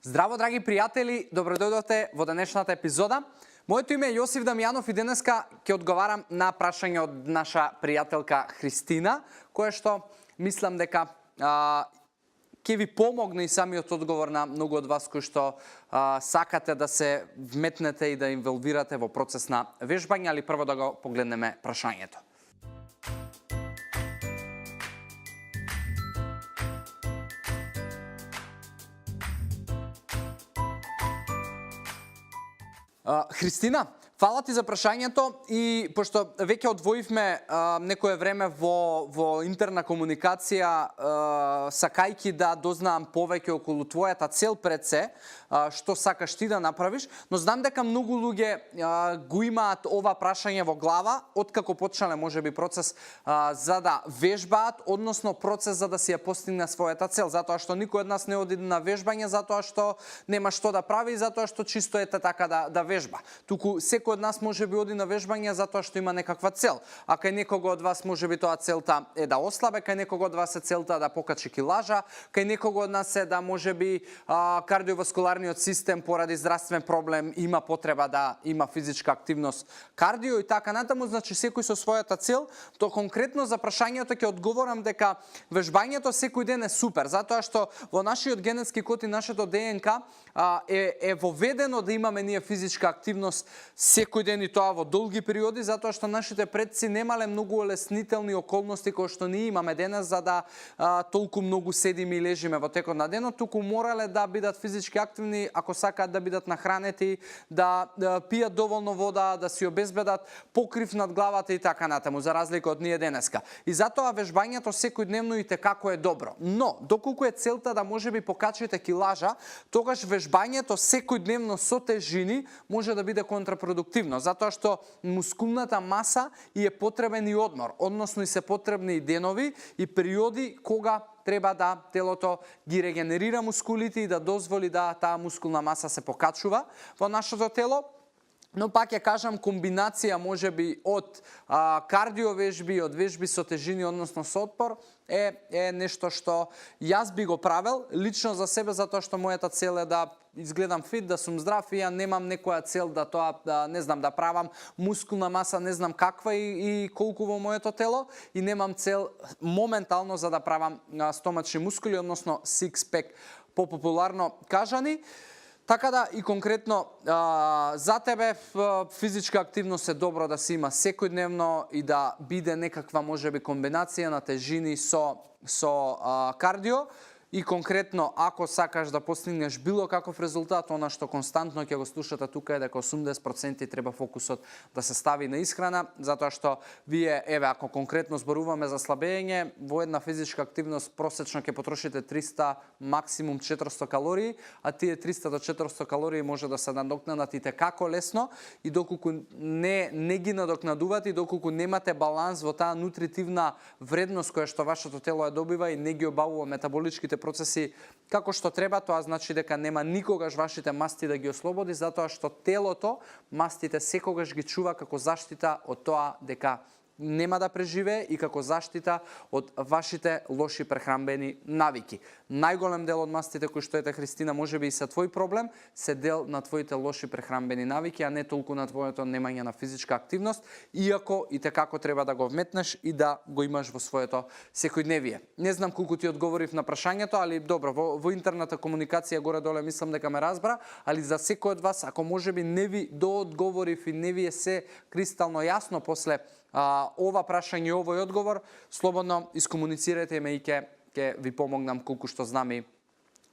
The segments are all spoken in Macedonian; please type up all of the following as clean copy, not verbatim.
Здраво, драги пријатели, добродојдовте во денешната епизода. Моето име е Јосиф Дамјанов и денеска ќе одговарам на прашање од наша пријателка Христина, кое што мислам дека ќе ви помогне и самиот одговор на многу од вас кои што сакате да се вметнете и да инволвирате во процес на вежбање, али прво да го погледнеме прашањето. Христина, фала ти за прашањето и пошто веќе одвоивме некое време во интерна комуникација, сакајки да дознаам повеќе околу твојата цел пред се, што сакаш ти да направиш, но знам дека многу луѓе го имаат ова прашање во глава, откако почнале можеби процес за да вежбаат, односно процес за да си ја постигне својата цел, затоа што никој од нас не оди на вежбање затоа што нема што да прави и затоа што чисто ете така да вежба. Туку секој од нас можеби оди на вежбање затоа што има некаква цел. А кај некого од вас можеби тоа целта е да ослабе, кај некого од вас е целта да покачи килажа, кај некого од нас е да можеби кардиоваскуларниот систем поради здравствен проблем има потреба да има физичка активност кардио и така натаму, значи секој со својата цел. То конкретно за прашањето ќе одговорам дека вежбањето секој ден е супер, затоа што во нашиот генетски код и нашето ДНК е воведено да имаме ние физичка активност секој ден и тоа во долги периоди, затоа што нашите предци немале многу олеснителни околности кои што ние имаме денес за да толку многу седиме и лежиме во текот на денот, туку морале да бидат физички активни ако сакаат да бидат нахранети, да пијат доволно вода, да си обезбедат покрив над главата и така натаму, за разлика од ние денеска. И затоа вежбањето секојдневно и како е добро. Но, доколку е целта да можеби покачите килажа, тогаш вежбањето секојдневно со тежини може да биде контрапродуктивно, затоа што мускулната маса и е потребен и одмор, односно и се потребни и денови и периоди кога треба да телото ги регенерира мускулите и да дозволи да таа мускулна маса се покачува во нашето тело. Но пак ја кажам, комбинација можеби од кардиовежби, од вежби со тежини, односно со отпор, е нешто што јас би го правел лично за себе, затоа што мојата цел е да изгледам фит, да сум здрав и ја немам некоја цел да тоа, не знам, да правам мускулна маса, не знам каква и колку во моето тело и немам цел моментално за да правам стомачни мускули, односно six-pack попопуларно кажани. Така да и конкретно за тебе физичка активност е добро да се има секојдневно и да биде некаква можеби комбинација на тежини со кардио. И конкретно, ако сакаш да постигнеш било каков резултат, она што константно ќе го слушате тука е дека 80% треба фокусот да се стави на исхрана, затоа што вие, ако конкретно зборуваме за слабење, во една физичка активност просечно ќе потрошите 300, максимум 400 калории, а тие 300 до 400 калории може да се надокнадат и како лесно и доколку не ги надокнадувате и доколку немате баланс во таа нутритивна вредност која што вашето тело ја добива и не ги обавува метаболичките процеси како што треба, тоа значи дека нема никогаш вашите масти да ги ослободи, затоа што телото мастите секогаш ги чува како заштита од тоа дека нема да преживее и како заштита од вашите лоши прехранбени навики. Најголем дел од мастите кои што ете Христина можеби и се твој проблем, се дел на твоите лоши прехранбени навики, а не толку на твоето немање на физичка активност, иако и како треба да го вметнеш и да го имаш во своето секојдневие. Не знам колку ти одговорив на прашањето, али добро, во интерната комуникација горе-доле мислам дека ме разбра, али за секој од вас, ако можеби не ви доодговорив и не ви е се кристално јасно после ова прашање и овој одговор, слободно искомуницирате ме и ќе ви помогнам колку што знам и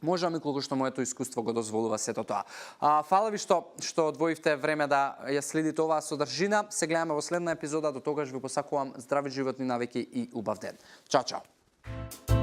можам и колку што моето искуство го дозволува сето тоа. Фала ви што одвоивте време да ја следите оваа содржина. Се гледаме во следна епизода, до тогаш ви посакувам здрави животни навики и убав ден. Чао, чао!